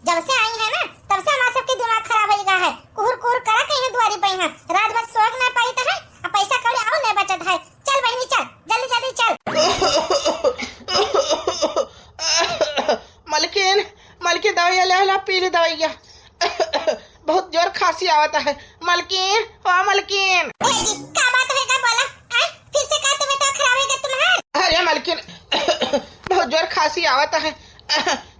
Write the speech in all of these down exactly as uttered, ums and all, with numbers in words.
जब से आई है ना, तब से हमार सबके दिमाग खराब होइ गा है। कुहुर कुहुर करा कहीं दुआरी पे है, रात भर सोए के ना पाइत है, अब पैसा कौड़ी और नहीं बचत है। चल बहिनी चल, जल्दी जल्दी चल। मलकिन, मलकिन, दवाइया ले ला, पी ले दवाइया। बहुत जोर खांसी आवत है। मलकिन, ओ मलकिन। ए जी, का बात होइगा बोला? आय, फिर से का तबियत खराब होइगा तुम्हार? अरे मलकिन, बहुत जोर खांसी आवत है।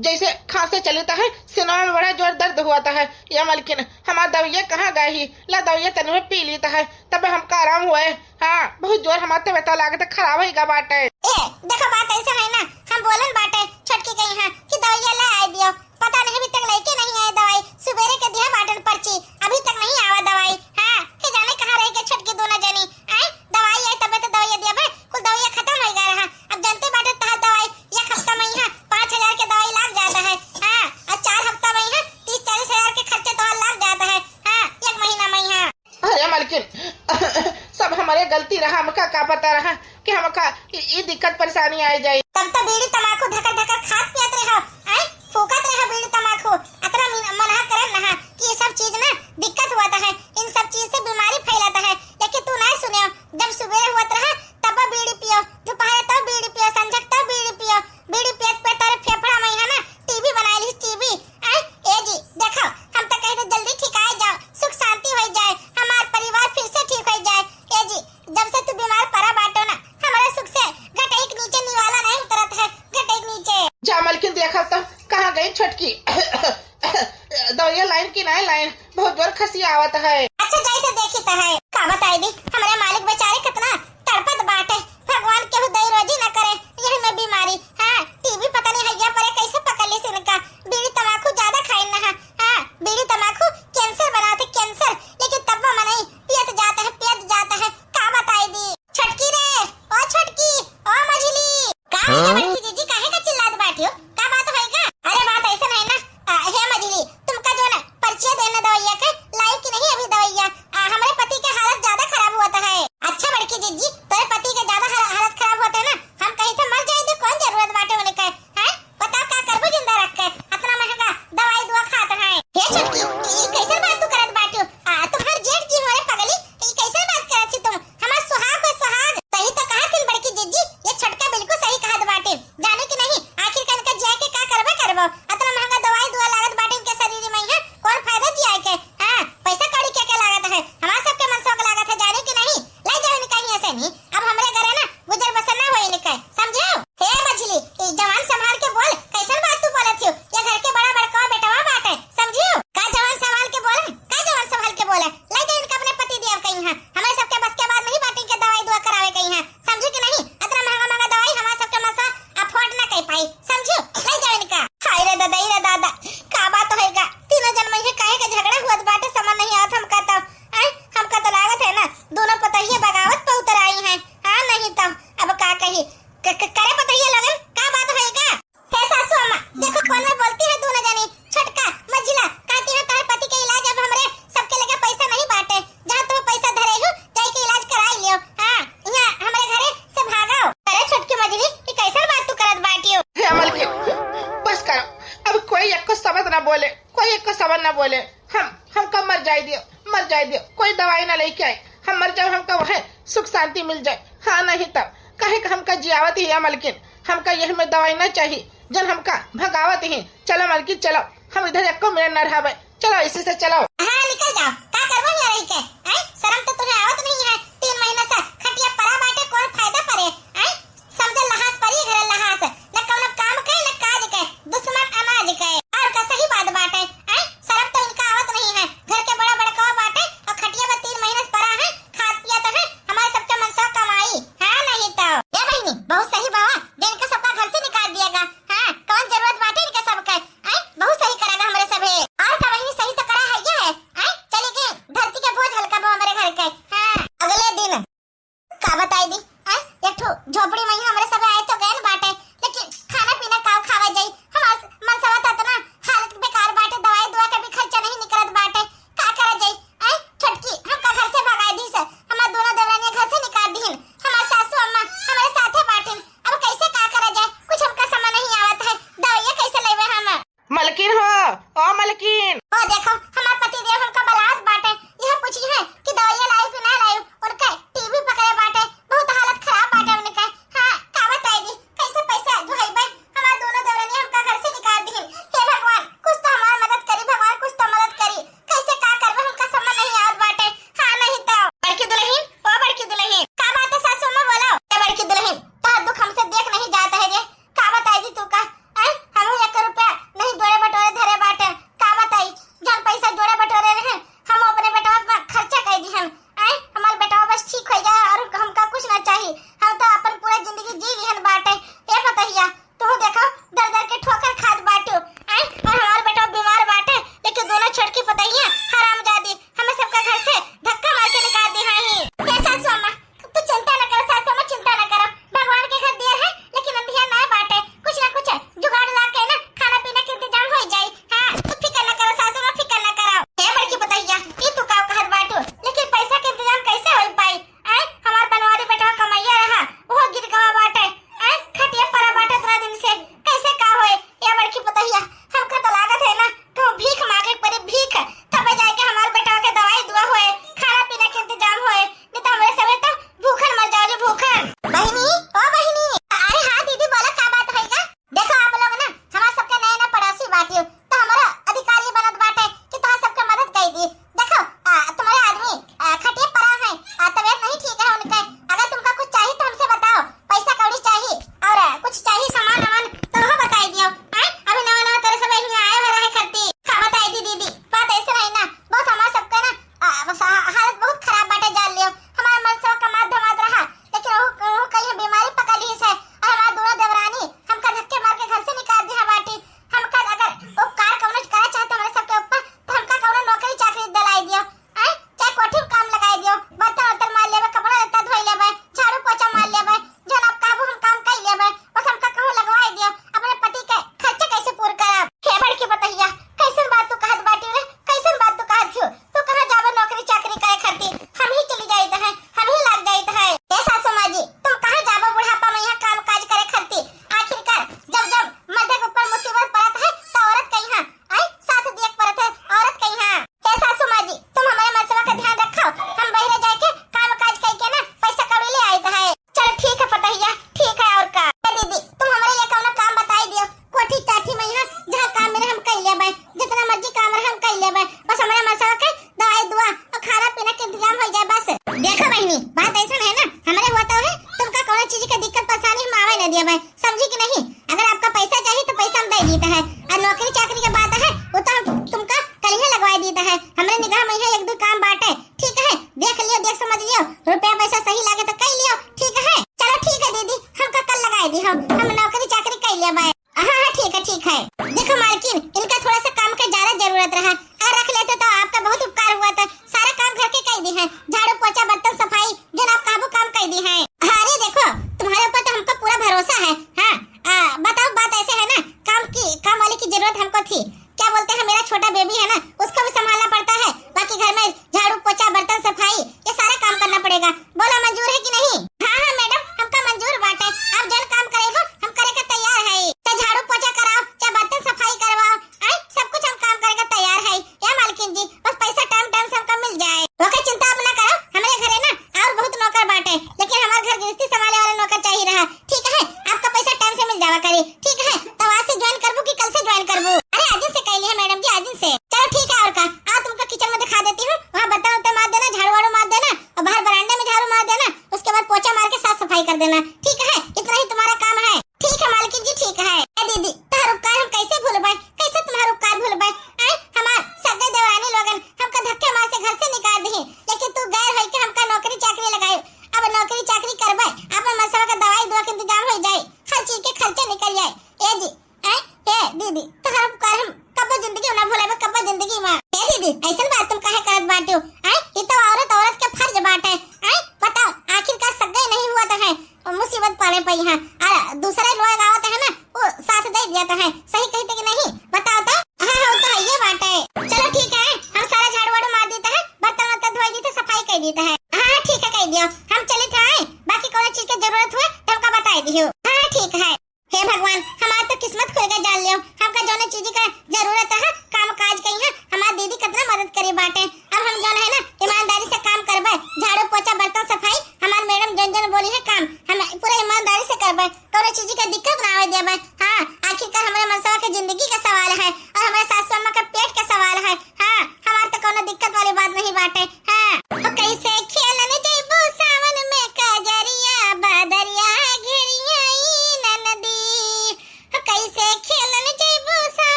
जैसे खांसे चलित है, सीनवा में बड़ा जोर दर्द हुअत है। या मलकिन, हमार दवाइया कहाँ गई ही? ला दवाइया तनी में पी लीत है, तब हमका आराम हुए। हाँ, बहुत जोर हमार तबियत लागत खराब होइगा बाटे। ए, देखो बात ऐसा है ना, हम बोलन बाटे छोटकी कहीं हाँ कि दवाइया ले आए दियो। पता नहीं अभी तक लइके नहीं आए दवाई। सुबेरे के दिया बाटन पर्ची, अभी तक नहीं आवा दवाई। हाँ, के जाने कहाँ रहि के छोटकी दोनों जनी। आए, दवाई आई तबे तो दवाई दिया बे, कुल दवाई खत्म होइ गा रहा। अब जनते बाटे तहार दवाई एक हफ्ता में यहाँ पाँच हजार के दवाई लाग जात है। हाँ, और चार हफ्ता में यहाँ तीस चालीस हजार के खर्चे तोहार लाग जात है। हाँ, एक महीना में यहाँ। अरे मलकिन, सब हमरे गलती रहा, हमका का पता रहा कि हमका ई, ई दिक्कत परेशानी आइ जाई। तब तो बीड़ी तमाकू धकर धकर खात पियत रहो, आय, फूकत रहो बीड़ी तमाकू। अतना मिन-, मनहा करन नहा कि ये सब चीज ना दिक्कत हुअत है, इन सब चीज से बीमारी फैलत है। लेकिन तू नहीं सुने, जब सुबेरे हुअत रहा तब बीड़ी पियो, दोपहर तब बीड़ी पियो, संझक तब बीड़ी पियो, बीड़ी पियत पियत तोरे फेफड़ा में है ना टीबी बनाए ली, टीबी। आय, ए जी, देखो, हम तो कहे थे जल्दी ठीक आ जाओ, सुख शांति होइ जाए, हमार परिवार फिर से ठीक होइ जाए। ए जी, जब से तू बीमार पड़ा बाटो ना, हमारे सुख से गटई के नीचे निवाला नहीं उतरत है, गटई के नीचे। जा मलकिन, देखा तो कहाँ गई छोटकी? दवाइया लाइन की नहीं लाइन, बहुत जोर खसी आवत है। अच्छा, जाई तो देखी तो है। का बताई दी, हमारे मालिक बेचारे कितना तड़पत बाटे। भगवान केहू दई रोजी न करे, यही में बीमारी। हाँ, टीबी पता नहीं हैया परे कैसे पकड़ ली इनका। बीड़ी तमाकू ज्यादा खाइन ना है। हाँ, बीड़ी तमाकू कैंसर बनाते, कैंसर। लेकिन तब वो मनई पियत जाता है, पियत जाता है। का बताई दी? छोटकी रे, ओ छोटकी, ओ मझली। का हो गया हाँ? बड़की जीजी, काहे का चिल्लात बाटियो? का बात होइगा? अरे बात ऐसा नहीं ना, आ, हे मझली, तुमका जो ना पर्चिया देना दवाइया के, लाई कि नहीं अभी दवाइया? आ, हमरे पति के हालत ज्यादा खराब हुअत है। अच्छा बड़की जीजी, तोरे पति के ज्यादा हाल-, हालत खराब हुअत है ना, हम कही थे मर जाए दे, कौन जरूरत बाटे उनके, हैं? बताओ का करबो जिंदा रख के, अतना महंगा दवाई दुआ खात है। हे छोटकी, ई कैसन बात तू करत बाटियो? आ, तुम्हार जेठ जी हो रे पगली, ई कैसन बात करत छी तुम? हमार सुहाग हो सुहाग। सही तो कहा थिन बड़की जीजी, ये छोटका बिल्कुल सही कहत बाटे। जाने कि नहीं, आखिर का इनका जिया के का करबे करबो? अतना महंगा दवाई दुआ लागत बाटे इनके शरीर में, है कौन फायदा जिया के? हाँ, पैसा कौड़ी के, के लागत है? हमार सबके मनसोक लागत है, जाने कि नहीं? ले जाओ इनका यहाँ से नहीं, अब हमरे घरे ना गुजर बसर ना होई इनके, समझो? हे मझली, ई जवान संभाल के बोल, कैसन बात तू बोलत हियो? ये घर के बड़ा बड़का बेटवा बाटे, समझियो? का जवान संभाल के बोले? का जवान संभाल के बोले? ले जाओ इनका अपने पति देव कहीं है। हमें सबके बस के बात नहीं बाटे के दवाई दुआ करावे कहीं है। समझी कि नहीं? अतना महंगा महंगा दवाई हमार सबके मनसा afford ना कर पाई। समझियो? ले जाओ इनका। हाय रे दादा, ई रे दादा, का बात होएगा? तीनों जन में ये काहे का झगड़ा हुआ बाटे, समझ नहीं आवत हमका तो। आय, हमका तो लागत है ना, दोनों पतोहिए बगावत पे उतर आई हैं। हाँ, नहीं तो अब का कही। क-, क-, करे पतोहिए लगन, का बात होएगा? हे सासू अम्मा, देखो कौन में बोलती है दोनों जनी, छोटका, मझिला, कहती है तोहरे पति के इलाज अब हमरे सबके लगे पैसा नहीं बाटे, जहाँ तुम पैसा धरे हो, जाई के इलाज कराई लियो। हाँ, यहाँ हमरे घरे से भागो। अरे छोटकी मझिली, ये कैसन बात तू करत बाटियो? हे मलकिन, बस करो, अब कोई एको शब्द ना बोले, कोई एको शब्द ना बोले। हम, हमका मर जाए दियो, मर जाए दियो, कोई दवाई ना लेके आए, हम मर जाओ, हमका वह सुख शांति मिल जाए। हाँ, नहीं तब काहे का हमका जियावत ही या मलकिन, हमका यही में दवाई ना चाहिए, जन हमका भगावत ही। चलो मलकिन, चलो, हम इधर एको मिनट ना रहबे, चलो इसी से चलो। हाँ, निकल जाओ, का करबो यहाँ रह के? हैं? शर्म तो तुम्हें आवत नहीं है, तीन महीना से खटिया पड़ा बाटे, कौन फायदा परे? हैं? समझ लहास परी घरे लहास, न कौनो काम के, न काज के, दुश्मन अनाज के। और का सही बात बाटे, हैं? शर्म तो इनका आवत नहीं है, घर के बड़ा बड़का बाटे और खटिया में तीन महीना से पड़ा है, खात पियत है, हमारे सबके मनसा कमाई, हाँ नहीं तो। ए बहिनी, बहुत सही बावा, जे इनका सबका घर से निकाल दिएगा, हाँ, कौन जरूरत बाटे इनके सबके, हैं? बहुत सही करेगा हमरे सभे। और का बहिनी, सही तो करा है ये है, हैं? चली गई धरती के बोझ हल्का बा हमरे घर के, हाँ। अब लेकिन ओ देखो, हमार पति देव हमका बलात बाटे, यह पूछी है कि दवाइया लाई कि ना लाई, उनके टीबी पकड़े बाटे, बहुत हालत खराब बाटे उनके। हाँ, का बताई दी, कैसे पैसा ढुआइबे? हमार दोनों देवरनी हमका घर से निकाल दी। हे भगवान, कुछ तो हमार मदद करी भगवान, कुछ तो मदद करी। कैसे का करबे, हमका समझ नहीं आवत बाटे। हाँ, नहीं तो। बड़की दुलहिन, ओ बड़की दुलहिन, का बात है सासू अम्मा, बोलो। ए बड़की दुलहिन, तोहर दुख हमसे देख नहीं जात है रे। का बताई दी तू का? हैं? हम एक रुपया नहीं जोड़े बटोरे धरे बाटे। का बताई?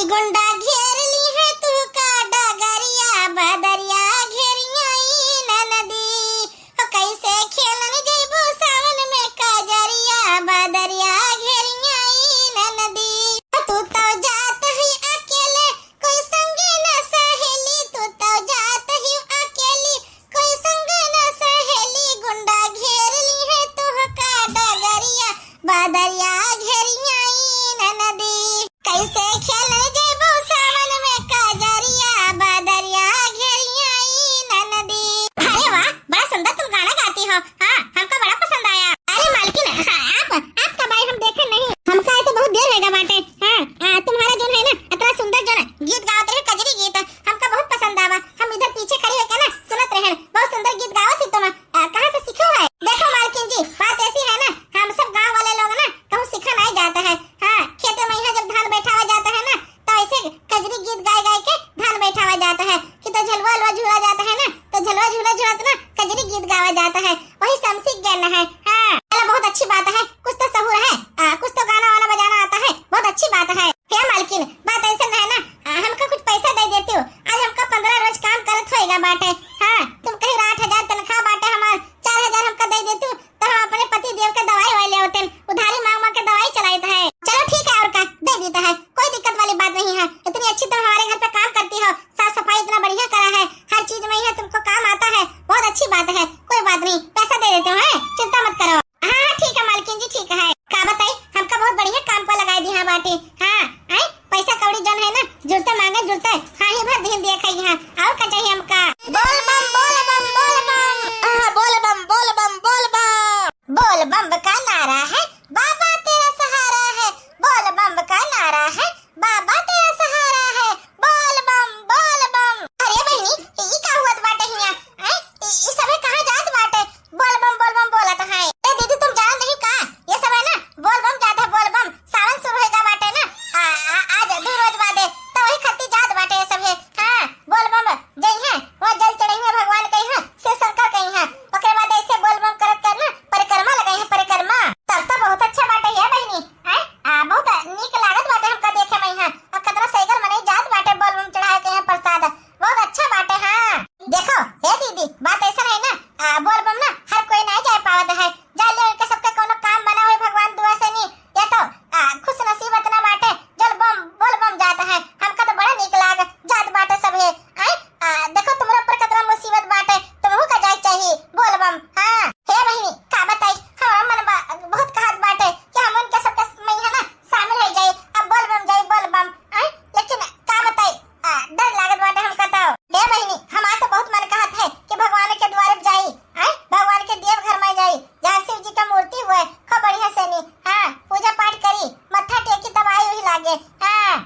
गुंडा घेर ली है तू का डगरिया, बदरिया घेरिया ई ननदी। हो कैसे खेलन जइबू सावन में कजरिया, बदरिया घेरिया ई ननदी। तू तो जात ही अकेले, कोई संगे न सहेली, तू तो जात ही अकेली, कोई संग न सहेली, गुंडा घेर ली है तोहका डगरिया, बदरिया घेरिया ई ननदी। कैसे खेले जेबू सावन में कजरिया, बदरिया घेरिया ई ननदी। अरे वाह, बड़ा सुंदर तुम गाना गाती हो। हाँ, हमका बड़ा पसंद आया। अरे मालकिन, हाँ, आप, आपका भाई हम देखे नहीं। हमका आए तो बहुत देर होएगा बाटे। हाँ, आ, तुम्हारा जोन है ना, इतना सुंदर जोन गीत गावत रहे, कजरी गीत, हमका बहुत पसंद आवा। हम इधर पीछे खड़ी होके ना सुनत रहन, बहुत सुंदर गीत गावत ही तुम। आ, कहाँ से सीखो है? देखो मालकिन जी, बात ऐसी है ना, हम सब गाँव वाले लोग ना कहूँ सीखा नहीं जाता है। हाँ, खेते में यहाँ जब धान बैठावा जाता है ना, तो ऐसे कजरी गीत गाए गाए के धान बैठावा जाता है कि तो झलवा अलवा झूला जाता है ना, तो झलवा झूला झूलत ना कजरी गीत गावा जाता है, वही से हम सीख गए ना है। हाँ, चलो बहुत अच्छी बात है, कुछ तो सहूर है, आ, कुछ तो गाना वाना बजाना आता है, बहुत अच्छी बात है। हे मालकिन, बात ऐसे है ना, आ, हमका कुछ पैसा दे देती हो, आज हमका पन्द्रह रोज काम करत होएगा बाटे। हाँ, तुम कही आठ हजार तनख्वाह बाटे हमार, चार हजार हमका दे देती हो, तो हम अपने पति देव के दवाई वाई ले होते, उधारी मांग मांग के दवाई चलाइत है। चलो ठीक है, और का, दे देता है, कोई दिक्कत वाली बात नहीं है। इतनी अच्छी तुम हमारे घर पे काम करती हो, साफ सफाई इतना बढ़िया करा है, हर चीज में यह तुमको काम आता है, बहुत अच्छी बात है। कोई बात नहीं, पैसा दे देते हो, हैं? चिंता मत करो। हाँ हाँ ठीक है मालकिन जी, ठीक है। का बताई, हमका बहुत बढ़िया काम पर लगाए दी है बाटे। हाँ, आई पैसा कौड़ी जौन है ना, जुरते मांगे जुरते, हाँ ही भर दिन दिए खाई है। और का चाहिए हमका? बोल बम, बोल बम, बोल बम। आहा, बोल बम, बोल बम, बोल बम। बोल बम का नारा है, बाबा तेरा सहारा है। बोल बम का नारा है, बाबा तेरा सहारा है। बोल बम, बोल बम। अरे बहिनी, ई का हुअत बाटे हियां? हैं? ई, ई सभे कहाँ जात बाटे? बोल बम, बोल बम बोलत है। ए दीदी, तुम जानत नहीं का? ये सभे ना बोल बम जात है, बोल बम। सावन शुरू होएगा बाटे ना, आ, आ, आज दो रोज बादे, तो वही खातिर जात बाटे ये सभे। हाँ, बोल बम जइहे, वो जल चढ़इहे भगवान कइहे, शिव शंकर कइहे। ओकरे बाद ऐसे बोल बम करत करना परिक्रमा लगइहे, परिक्रमा। तब तो बहुत अच्छा बाटे ये बहिनी, हैं? आ, बहुत नीक लागत बाटे हमका देखे में यहाँ। आ, कतना सैगल मनई जात बाटे बोल बम चढ़ाए के यहाँ प्रसाद। बहुत अच्छा बाटे, हाँ। देखो, हे दीदी, बात ऐसा है ना, आ, बोल बम ना हर कोई नहीं जाए पावत है। जा ले उनके सबके कोनो काम बना हुए भगवान दुआ से नहीं, या तो, आ, खुश नसीब इतना बाटे, जल बम, बोल बम जात है। हमका तो बड़ा नीक लाग जात बाटे सभे। आय, आ, देखो तुम्हारे ऊपर कितना मुसीबत बाटे, तुमहू का जाए चाहिए बोल बम। हाँ, हे बहिनी, का बताई, हमारा मन बा-, बहुत कहत बाटे कि हम उनके सबके में है ना शामिल हो जाए, अब बोल बम जाए, बोल बम। आय, लेकिन का बताई, आ, डर लागत बाटे हमका तो। हे बहिनी, हमार तो बहुत मन कहत है कि भगवान के द्वारे जाई, आय, भगवान के देव घर में जाई, जहाँ शिव जी का मूर्ति हुए, खूब बढ़िया से नी, हाँ, पूजा पाठ करी, मत्था टेकी, दवाई वही लागे, हाँ।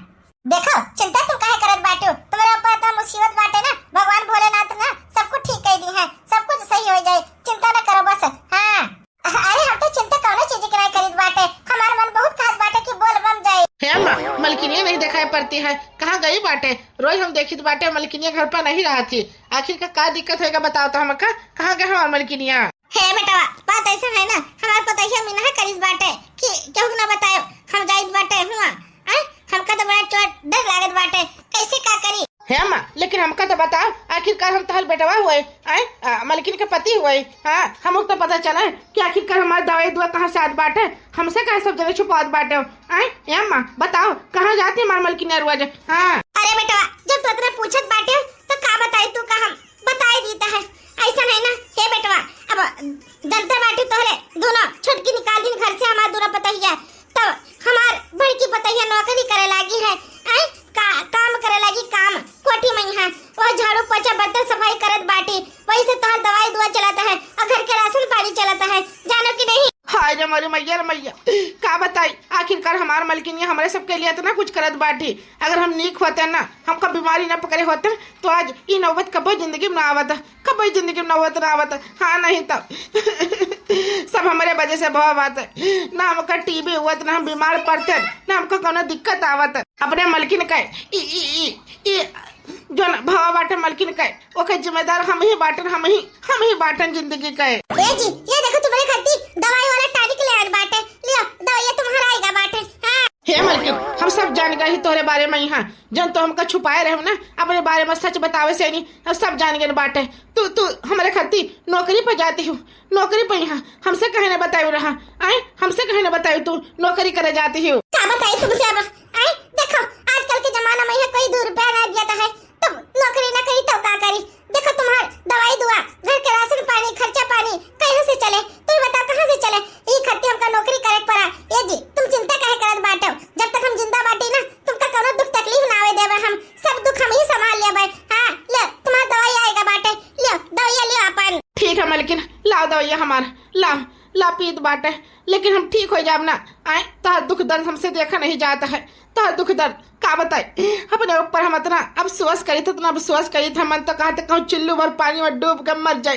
देखो, चिंता तुम काहे करत बाटू? तुम्हारे ऊपर इतना मुसीबत बाटे ना, भगवान भोलेनाथ ना सब कुछ ठीक कर दी है, सब कुछ सही हो जाए, चिंता ना करो बस। हाँ। अरे हम तो चिंता कौनो चीज के नहीं करीत बाटे, हमार मन बहुत कहत बाटे कि बोल बम जाए। हे अम्मा, मलकिनिया नहीं दिखाई पड़ती है, कहाँ गई बाटे? रोज हम देखित बाटे मलकिनिया घर पर नहीं रहती, आखिर का, का दिक्कत होएगा बताओ तो हमका, कहाँ गए हमार मलकिनिया? हे बेटवा, बात ऐसा है ना, हमार पतोहिया मिनहा करिस बाटे कि केहू के ना बतायो, हम जाइत बाटे हुआ। आय, हमका तो बड़ा चोट डर लागत बाटे, कैसे का करी? हे अम्मा, लेकिन हमका तो बताओ, आखिरकार हम तोहर बेटवा हुए, आय, आ, मलकिन के पति हुए, हाँ, हमको तो पता चला कि आखिरकार हमार दवाई दुआ कहाँ से आत बाटे, हमसे काहे सब जगह छुपावत बाटे, आय, हे अम्मा, बताओ, कहाँ जाती हमार मलकिन रोज, हाँ? अरे बेटवा, जब तू इतना पूछत बाटे, तो का बताई तू का हम? बताई दीता है, ऐसा नहीं ना, हे बेटवा, अब जनता बाटी तोहरे दोनों छोटकी निकाल दिन घर से हमार दोनों पतोहिया, तो हमार बड़की पतोहिया नौकरी करे लागी है, आय, का, काम करे लागी, काम, कोठी में है, वो झाड़ू पोछा बर्तन सफाई करत बाटी, वही से तोहर दवाई दुआ चलत है और घर के राशन पानी चलत है, जानो कि नहीं? हाय रे मोरी मैया रे मैया, का बताई, आखिरकार हमार मलकिनिया हमरे सबके लिए इतना कुछ करत बाटी, अगर हम नीक होते ना, हमका बीमारी ना पकड़े होते, तो आज ई नौबत कबो जिंदगी में ना आवत, कबो जिंदगी में ना होत, ना आवत। हाँ, नहीं तो सब हमरे वजह से भवा बात, ना हमका टीबी हुअत, ना हम बीमार पड़ते, ना हमका कोनो दिक्कत आवत। अपने मलकिन के ई, ई, ई, ई जोन भवा बाटे मलकिन के, ओके जिम्मेदार हम ही बाटन, हम ही, हम ही बाटन जिंदगी के। ए जी, ये देखो तुम्हारे खातिर दवाई वाला टॉनिक ले आन बाटे, लियो, दवाई तुम्हारा आएगा बाटे। हाँ। हे मलकिन, हम सब जान गई तोहरे बारे में यहाँ, जौन तो हमका छुपाए रहे ना, अपने बारे में सच बतावे से नहीं, अब सब जान गए बाटे। तू, तू हमरे खातिर नौकरी पर जाती हो, नौकरी पर यहाँ हमसे कहे ना बतायू रहा, आए, हमसे कहे ना बतायू तू नौकरी करे जाती हो। का बताई तुमसे अब, आए, देखो, आजकल के जमाना में यहाँ कोई दो रुपया ना दिया है, तब नौकरी ना करी तब का करी? देखो तुम्हार दवाई दुआ, घर के राशन पानी, खर्चा पानी कहाँ से चले? तू ही बताओ कहाँ से चले? ई खातिर हमका नौकरी करे के पड़ा। ए जी, तुम चिंता काहे करत बाटो? जब तक हम जिंदा बाटी ना, तुमका कौनो दुख तकलीफ ना आवे देबे हम। सब दुख हम ही संभाल लेबे। हाँ, ले, तुम्हार दवाई आएगा बाटे। ले, दवाइया ले अपन। ठीक है मलकिन, लाओ दवाइया हमार। लाओ, ला पीत बाटे। लेकिन हम ठीक हो जाब ना। आए, तोहार दुख दर्द हमसे देखा नहीं जाता है। तोहार दुख दर्द का बताई? अपने ऊपर हम इतना अफसोस करी थे, इतना अफसोस करी थे, मन तो कहा था कहूँ चुल्लू भर पानी में डूब के मर जाए।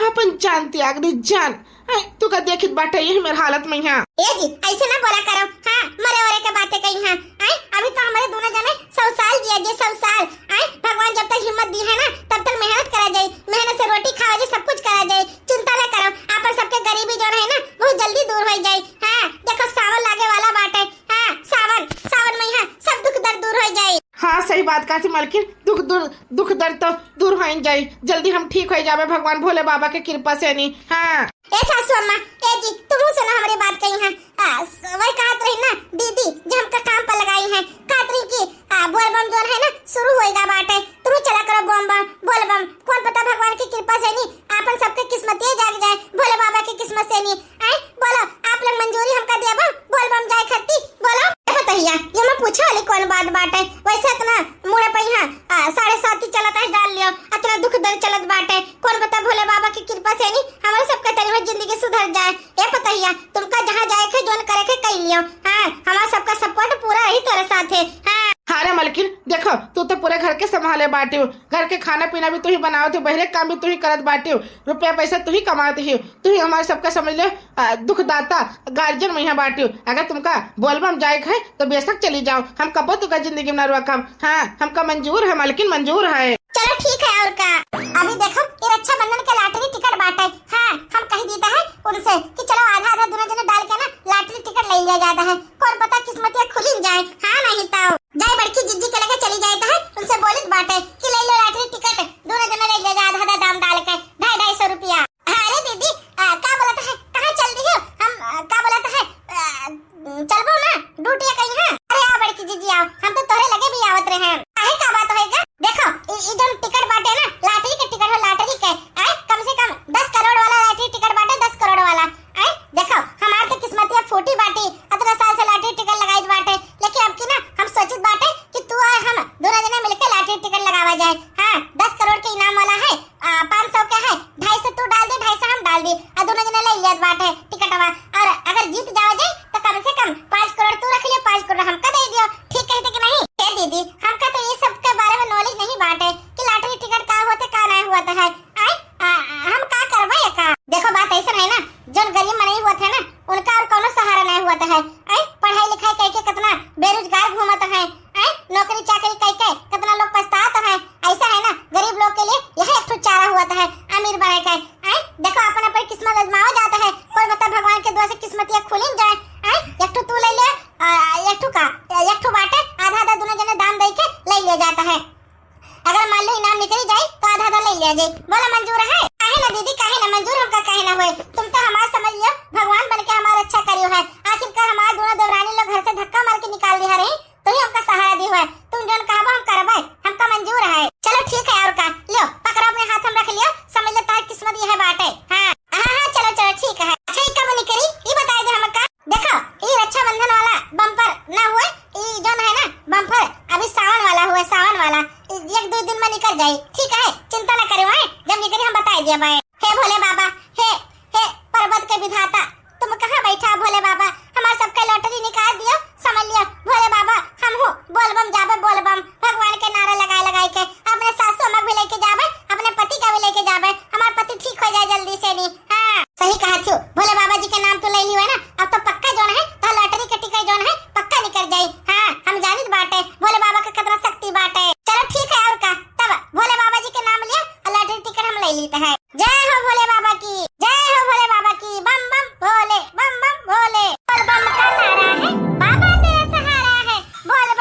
अपन जान त्याग दी, जान। आए, तू का देखित बाटे यही मेरे हालत में यहाँ। ए जी, ऐसे ना बोला करो। हाँ, मरे वरे के बातें कही हैं। आए, अभी तो हमारे दोनों जने सौ साल जिया जे, सौ साल। आए, भगवान जब तक हिम्मत दी है ना, तब तक मेहनत करा जाए, मेहनत से रोटी खावा जाए, सब कुछ करा जाए। चिंता ना करो, आपन सबके गरीबी जौन है ना, बहुत जल्दी दूर हो जाए। हाँ, देखो सावन लागे वाला बाटे। हाँ, सावन, सावन में यहाँ सब दुख दर्द दूर हो जाए। हाँ, सही बात कहा थी मलकिन, दुख दूर, दुख दर्द तो दूर हो जाए, जल्दी हम ठीक हो जाबे भगवान भोले बाबा के कृपा से नहीं। हाँ। ए सासू अम्मा, ए जी, तुम सुनो हमारी बात कही है। आ, स-, वही कहत रही ना दीदी, जो हमका काम पर लगाई है, कहत रही कि, आ, बोलबम जौन है ना, शुरू होएगा बाटे, तुम चला करो बोलबम, बोलबम। कौन पता भगवान की कृपा से नहीं, आपन सबके किस्मतिये जाग जाए, भोले बाबा की किस्मत से नहीं। आए, बोलो, आप लोग मंजूरी हमका देबो, बोलबम जाए खरती, बोलो। ए पतोहिया, ये मैं पूछे वाली कौन बात बाटे? वैसे इतना मुड़े पे यहाँ, आ, साढ़े सात ही चलत है, डाल लियो, इतना दुख दर्द चलत बाटे, कौन पता भोले बाबा की कृपा से नहीं, हमारे सबके तनी में जिंदगी सुधर जाए। ए पतोहिया, तुमका जहाँ जाए के, जौन करे के, कई लियो। हाँ, हमारा सबका support पूरा रही तोरे साथे। हाँ। हाँ रे मलकिन, देखो, तू तो पूरे घर के संभाले बाटी हो, घर के खाना पीना भी तू ही बनावत हो, बहरे काम भी तू ही करत बाटी हो, रुपया पैसा तू ही कमावत हो, तू ही हमारे सबका समझ ले, आ, दुखदाता, गार्जियन में यहाँ बाटी हो। अगर तुमका बोलबम जाए के है तो बेशक चली जाओ, हम कबो तुमका जिंदगी में ना रोकब। हाँ, हमका मंजूर है मलकिन, मंजूर है। चलो ठीक है, और का। अभी देखो, ये रक्षाबंधन के lottery ticket बाटे। हाँ, हम कह देता है उनसे कि चलो आधा आधा दोनों जने डाल के ना lottery ticket ले लिया जाता है, कौन पता किस्मतिया खुलिन जाए। हाँ, नहीं तो जाए बड़की जिज्जी के लगे चली जाए तो है, उनसे बोलित बाटे कि ले लो lottery ticket, दोनों जने ले लिया जाए आधा आधा दाम डाल के, ढाई ढाई सौ रुपया। हाँ, अरे दीदी, आ, का बोलत है, कहाँ चल दी हो? हम, आ, का बोलत है, आ, चलबो ना, ड्यूटी कहीं है? अरे आ बड़की जीजी आओ, हम तो तोहरे लगे भी आवत रहे हैं। काहे का बात होएगा? देखो, ई, ई जौन टिकट बाटे ना, लॉटरी के टिकट हो, लॉटरी के, आए, कम से कम दस करोड़ वाला लॉटरी टिकट बाटे, दस करोड़ वाला। आए, देखो, हमार तो किस्मतिया फूटी बाटी, अतना साल से लॉटरी टिकट लगाइत बाटे, लेकिन अब की ना हम सोचित बाटे कि तू और हम दोनों जने मिलके लॉटरी टिकट लगावा जाए। हाँ, दस करोड़ के इनाम वाला है, आ, पाँच सौ के है, ढाई सौ तू डाल दे, ढाई सौ हम डाल दी, आ दोनों जने ले लियत बाटे टिकटवा। और अगर जीत जावा जाए तो कम से कम पाँच करोड़ तू रख लियो, पाँच करोड़ हमका दे दियो। ठीक कहते कि नहीं? ए दीदी, हमका तो ये सब के बारे में knowledge नहीं बाटे कि लॉटरी टिकट का होते, का नहीं होता है। आए, आ, हम का करबे ये का? देखो बात ऐसा है ना, जौन गरीब मनई होत है ना, उनका और कौनो सहारा नहीं होता है। आए, पढ़ाई लिखाई करके कितना बेरोजगार घूमत है, आए, नौकरी चाकरी करके कितना लोग पछतात है। ऐसा है ना, गरीब लोग के लिए यह एक ठो चारा होता है अमीर बने के। आए, देखो अपन अपन किस्मत आजमावा जाता है, कोई बता भगवान के दुआ से किस्मत ये खुलिन जाए। आए, एक ठो तू ले ले, आ, एक ठो का, एक ठो बाटे, आधा आधा दोनों जने दाम दे के ले लिया जाता है। अगर मान लो इनाम निकली जाए तो आधा आधा ले लिया जाए। बोला मंजूर है? काहे ना दीदी, काहे ना मंजूर, हमका काहे ना होए? तुम तो हमार समझ लियो, भगवान बन के हमार अच्छा करियो है। आखिरकार हमार दोनों देवरानी लोग घर से धक्का मार के निकाल दिया रही, तो ही हमका सहारा दी हुआ। तुम जौन कहबो हम करबे, हमका मंजूर है। चलो ठीक है, और का, लियो पकड़ो अपने हाथ में रख लियो, समझ लो तार किस्मत यह बाटे। हाँ हाँ हाँ, चलो चलो ठीक है। अच्छा, ई कब निकली, ई बताई दे हमका। देखो, ई रक्षाबंधन वाला बम्पर ना हुए, ई जौन है ना बम्पर, अभी सावन वाला हुए, सावन वाला, ई एक दो दिन में निकल जाई। ठीक है, चिंता ना करो, हैं? जब निकली हम बताई दिया भाई। हे भोले बाबा, हे, हे पर्वत के विधाता, तुम कहाँ बैठा भोले बाबा? हमार सबके लॉटरी निकाल दियो, समझ लियो भोले बाबा, हम हो बोलबम जाबे, बोलबम, भगवान के नारा लगाए लगाए के, अपने सासू अम्मा भी लेके जाबे, अपने पति का भी लेके जाबे, हमार पति ठीक हो जाए जल्दी से नहीं। हाँ, सही कहा थी, भोले बाबा जी के नाम तू ले लियो है ना, अब तो पक्का जौन है, तो लॉटरी के टिकट जौन है, पक्का निकल जाई। हाँ, हम जानित बाटे भोले बाबा के कितना शक्ति बाटे। चलो ठीक है, और का, तब भोले बाबा जी के नाम लिया और लॉटरी टिकट हम ले लेते हैं। जय हो भोले बाबा की, जय हो भोले बाबा की, बम बम भोले, बम बम भोले। बोल बम का नारा है, बाबा तेरा सहारा है। बोल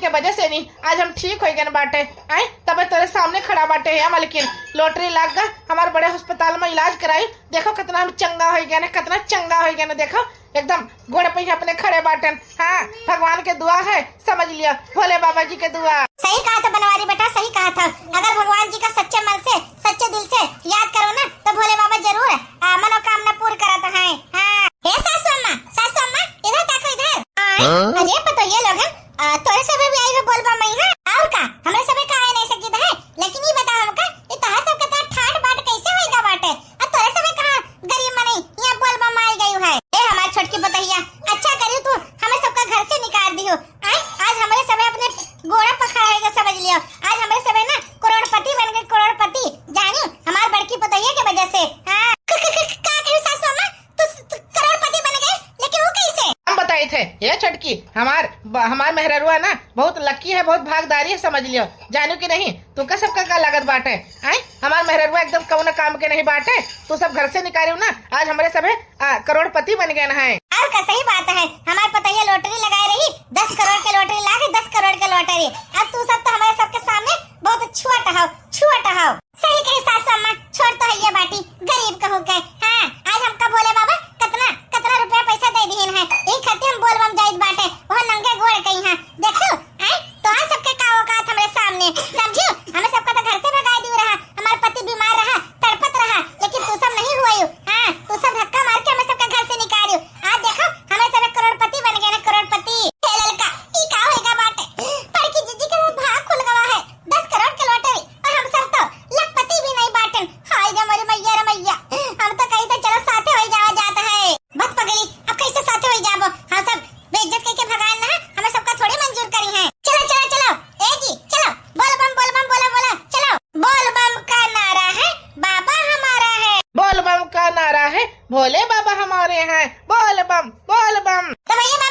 के वजह से नहीं, आज हम ठीक होइ गए बाटे। आए, तबे तोरे सामने खड़ा बाटे, या मलकिन, lottery लाग गा, हमार बड़े अस्पताल में इलाज कराई, देखो कितना हम चंगा होइ गए, कितना चंगा होइ गए, देखो एकदम गोड़ पे ही अपने खड़े बाटन। हाँ, भगवान के दुआ है, समझ लिया, भोले बाबा जी के दुआ। सही कहा था बनवारी बेटा, सही कहा था। अगर भगवान जी का सच्चे मन से, सच्चे दिल से याद करो ना, तो भोले बाबा जरूर, आ, मनोकामना पूर्ण करत हैं। हाँ। हे सासू अम्मा, सासू अम्मा, इधर देखो, इधर। आ, हाँ? अरे पतोहिया लोगन, आ, तोरे सभे भी आई हो बोल बम मइहाँ? और का, हमरे सभे का आए नहीं सकित है, लेकिन ये बताओ हमका, ये तोहर सबके तो ठाट बाट कैसे होइगा बाटे? आ तोरे सभे कहाँ गरीब मनई यहाँ बोल बम आई गई है? ए हमार छोटकी पतोहिया, अच्छा करियो तू हमें सबका घर से निकाल दियो। आए, आज हमरे सभे अपने गोड़ा पर खड़ा होइगा, समझ लियो। आज हमरे सभे ना करोड़पति बन गए, करोड़पति। जानियो, हमार बड़की पतोहिया के वजह से। हाँ। का कही सासू अम्मा? तू, तू करोड़पति बन गए, लेकिन वो कैसे? हम बताई थे, ये छोटकी, हमार, ब-, हमार मेहररुआ ना बहुत lucky है, बहुत भागदारी है, समझ लियो। जानियो कि नहीं, तू का सबका का लागत बाटे? आए, हमार मेहररुआ एकदम कौनो काम के नहीं बाटे। तू सब घर से निकालियो ना, आज हमरे सभे, आ, करोड़पति बन गए हैं। और का सही बात है, हमार पतोहिया lottery लगाए रही, दस करोड़ के lottery लागे, दस करोड़ के lottery। अब तू सब तो हमरे सबके सामने बहुत छोट हो, छोट हो। सही कही सासू अम्मा, छोट तो हइये बाटी, गरीब कहू के। हाँ, आज हमका भोले बाबा कतना, कतना रुपया पैसा दे दिहिन है, यही खातिर हम बोल बम जाइत बाटे, वह नंगे गोड़ कहीं है। देखो, आए, तोहार सबके का औकात हमरे सामने, समझियो? हमें सबका तो घर से भगाई दियो रहा, हमार पति बीमार रहा, तड़पत रहा, लेकिन तू सब नहीं हुआयो। हाँ, तू सब धक्का मार के हमें सबका घर से निकालियो। आज देखो, हमें सब करोड़पति बन गए ना, करोड़पति। हे ललका, ई का होइगा बाटे? बड़की जीजी के भाग खुल गवा है, दस करोड़ के lottery, और हम सब तो लखपति भी नहीं बाटन। हाय रे मोरी मैया रे मैया, हम तो कही थे चलो साथे होई जावा जात है। बस पगली, अब कैसे साथे होई जाबो? हम सब बेइज्जत करके भगाए ना, हमें सबका थोड़ी मंजूर करी है। चलो, चलो, चलो, ए जी, चलो, बोल बम, बोल बम, बोलो, बोलो, चलो। बोल बम का नारा है, बाबा हमारा है। बोल बम का नारा है, भोले बाबा हमारे हैं। बोल बम, बोल बम। तो भैया, मैं